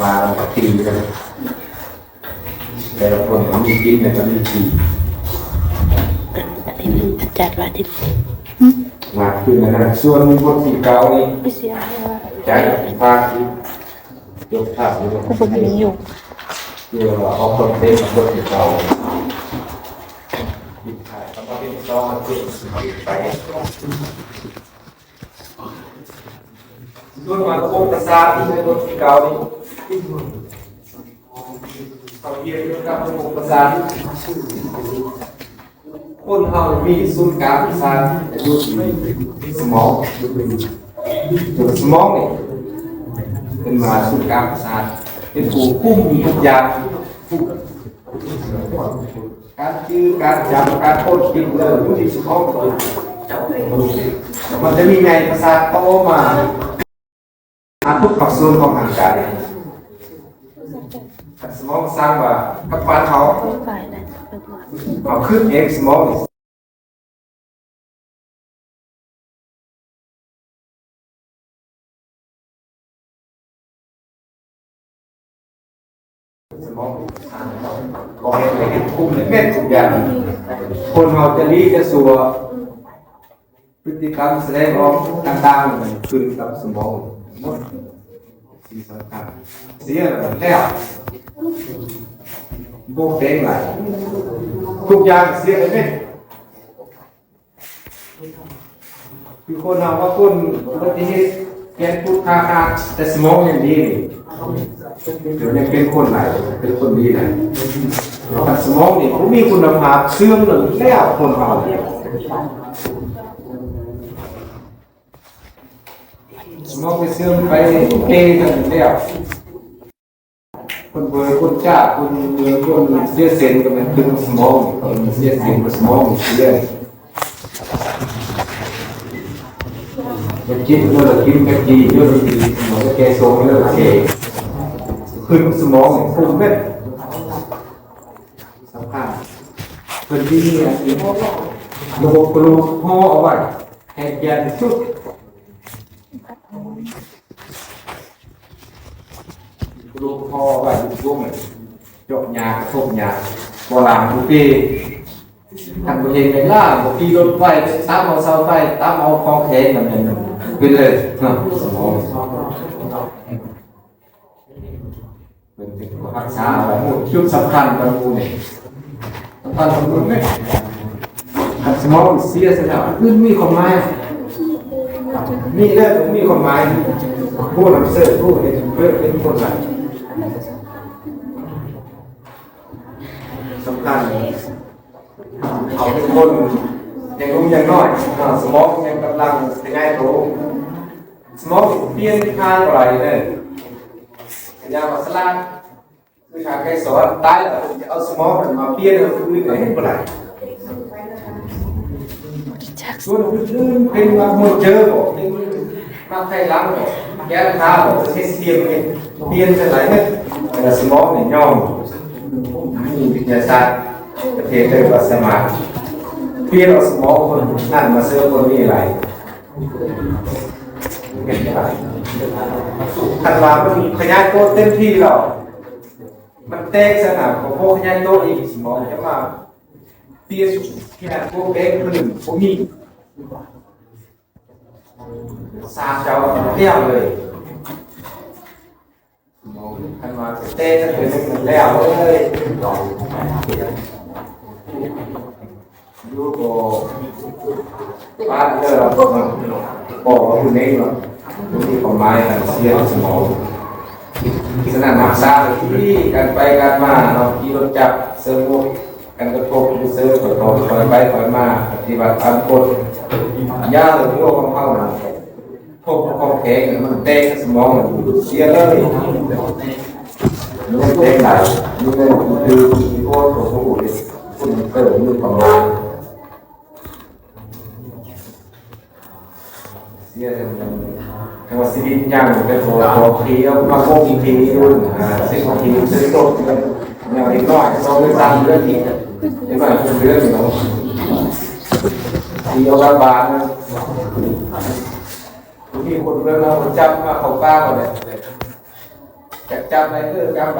ວ່າກັນປີນະ ແຕ່ລະຄົນກໍມີກິນ ແລ້ວກໍມີຂີ່ ອັນນີ້ມັນຈັດວ່າທີ່ ມາຄືນນັ້ນ ສ່ວນບົດທີເກົ້ານີ້ ໄປເສຍໃຫ້ວ່າ ຈາກພາກທີ່ ຍົກພາບນີ້ ກໍບໍ່ມີຢູ່ ເພື່ອວ່າອອກຄອນເທັນບົດທີເກົ້າ ມີຖ່າຍຄຳວ່າເປັນຊອງ ເອົາເກັບໄປ ສ່ວນມາລະບົບປະສາດທີ່ໃນບົດທີເກົ້ານີ້ ເຮົາຮຽນກ່ຽວກັບລະບົບປະສາດ ຄົນເຮົາມີສູນກາງປະສາດຢູ່ທີ່ສະໝອງ ສະໝອງນີ້ເປັນວ່າສູນກາງປະສາດ ເປັນຜູ້ຄຸມທຸກຢ່າງ ການຈື່ ການຈຳ ການຄົ້ນຄິດເລື່ອງຢູ່ທີ່ສະໝອງ ມັນຈະມີໃຍປະສາດຕໍ່ມາ ຫາທຸກພາກສ່ວນຂອງຮ່າງກາຍ ສະໝອງສັ່ງວ່າກັບບ້ານເຮົາ ເຮົາຄິດເອງ ສະໝອງ ສະໝອງ ບອກໃຫ້ເຮັດ ຄຸມເຮັດທຸກຢ່າງ ຄົນເຮົາຈະດີຈະຊົ່ວ ພຶດຕິກຳສະແດງອອກຕ່າງໆ ຂຶ້ນກັບສະໝອງໝົດ ສິ່ງສຳຄັນ ເສຍແລ້ວ ບໍ່ແປງຫຼາຍ ທຸກຢ່າງເສຍໄປເໝິດ. ຄືຄົນເຮົາວ່າຄົນອຸບັດຕິເຫດ ແຂນພຸດຂາຂາດ ແຕ່ສະໝອງຍັງດີນີ້ ດຽວນີ້ເປັນຄົນຫຼາຍ ເປັນຄົນດີຫຼາຍ ຄັນສະໝອງນີ້ບໍ່ມີຄຸນນະພາບ ເສື່ອມແລ້ວ ແລ້ວຄົນເຮົາ ສະໝອງໄປເສື່ອມໄປເກກັນແລ້ວ ຄົນເບີ ຄົນຈ້າ ຄົນເມືອງ ຄົນເສຍເສັ້ນກໍແມ່ນເປັນສະໝອງ ຄົນເສຍເສັ້ນກໍສະໝອງເສຍ ຢາກກິນເລີກກິນ ຢາກດີເລີກດີ ໝໍຢາກແກ້ໂສກເລີກແກ້ ຄືສະໝອງນີ້ຄຸມແມ່ນສຳຄັນ ເພິ່ນມີອັນນີ້ ລະບົບກະດູກຫໍ່ເອົາໄວ້ ໃຫ້ແກ່ນທີ່ສຸດ ລູກພໍ່ໄວ້ຢູ່ວົງ ຈົກຫຍ້າ ກະທົບຫຍ້າ ບໍ່ລ້າງບໍ່ຕີ ຄັນບໍ່ເຫັນແມ່ນລ້າງ ບໍ່ຂີ່ລົດໄຟ ຕຳເອົາເສົາໄຟ ຕຳເອົາຂອງແຂງ ນັ້ນແມ່ນເປັນເລີຍເນາະ ສະໝອງ ເພິ່ນເປັນຜູ້ຮັກສາເອົາໄວ້ ຈຸດສຳຄັນຂອງໝູ່ນີ້ ສຳຄັນຂອງໝູ່ນີ້ ຄັນສະໝອງເສຍຊະແລ້ວ ອື່ນມີຄວາມໝາຍ ມີແລ້ວບໍ່ມີຄວາມໝາຍ ຜູ້ນຳເສີບ ຜູ້ເຮັດເພິ່ນເປັນຄົນຫຼາຍ ສຳຄັນ ເຂົາເປັນຄົນຍັງໜຸ່ມຍັງນ້ອຍ ສະໝອງຍັງກຳລັງຂະຫຍາຍໂຕ ສະໝອງປ່ຽນທາງບໍ່ໄດ້ເດີ ພະຍາມວ່າສະຫຼາດ ຄືທາງໄກສອນ ຕາຍແລ້ວເພິ່ນຈະເອົາສະໝອງນັ້ນມາປ່ຽນໃຫ້ຄົນອື່ນກໍເຮັດບໍ່ໄດ້ ສ່ວນອື່ນໆ ເປັນມາໂຮເຈີບໍ່ ເປັນມາໄຂ່ຫຼັງບໍ່ ແກ້ວຕາບໍ່ ເຮັດປ່ຽນ ປ່ຽນຈັ່ງໃດເນາະ ແຕ່ສະໝອງນີ້ຍອມ ມີວິທະຍາສາດປະເທດເດີວ່າສາມາດປ່ຽນເອົາສະໝອງຄົນນັ້ນມາເສີມຄົນນີ້ໄດ້ ຄັນວ່າມັນຂະຫຍາຍໂຕເຕັມທີ່ແລ້ວ ມັນແຕກຊະນະ ກໍບໍ່ຂະຫຍາຍໂຕອີກ ສະໝອງຈະມາປ່ຽນຂະຫຍາຍໂຕແປງພື້ນບໍ່ມີ ສາມເຈົ້າແລ້ວເລີຍ ຄັນວ່າແຕ່ງເປັນແລ້ວເລີຍ ຢູ່ກໍປາດເດີ ບອກວ່າຜູ້ເໜັງເນາະ ບໍ່ມີຄວາມໝາຍ ຄັນເສຍສະໝອງ ສະນັ້ນຮັກສາທີ່ກັນໄປກັນມາເນາະ ຂີ່ລົດຈັກ ເຊິ່ງ ກັນກະທົບຢູ່ເຊີ ຄ່ອຍໄປຄ່ອຍມາ ປະຕິບັດຕາມກົດ ຢ່າໃຫ້ຫົວຂອງເຮົານັ້ນ ພວກຂອງແຂງມັນແຕກ ສະໝອງມັນເສຍເລີຍ ມັນແຕກໄດ້ ມັນຄືທີ່ໂພດຂອງຜູ້ເດ ຄົນເຕີມມີຄວາມໝາຍ ເສຍແລ້ວມັນ ແຕ່ວ່າຊີວິດຍັງ ແຕ່ພໍ ພໍຂີ່ອອກມາຫົກປີຢູ່ ຫ້າສິບປີ ເສຍຕົກ ຍັງເດັກນ້ອຍ ສອງເດືອນ ສາມເດືອນອີກ ເດັກນ້ອຍຫົກເດືອນເນາະ ຂີ່ອອກຈາກບ້ານ ມີຄົນເມືອງເຮົາຈັບມາເຂົ້າປ່າເອົາແຫຼະ ຈະຈັບໃນມື້ຈັບວັນ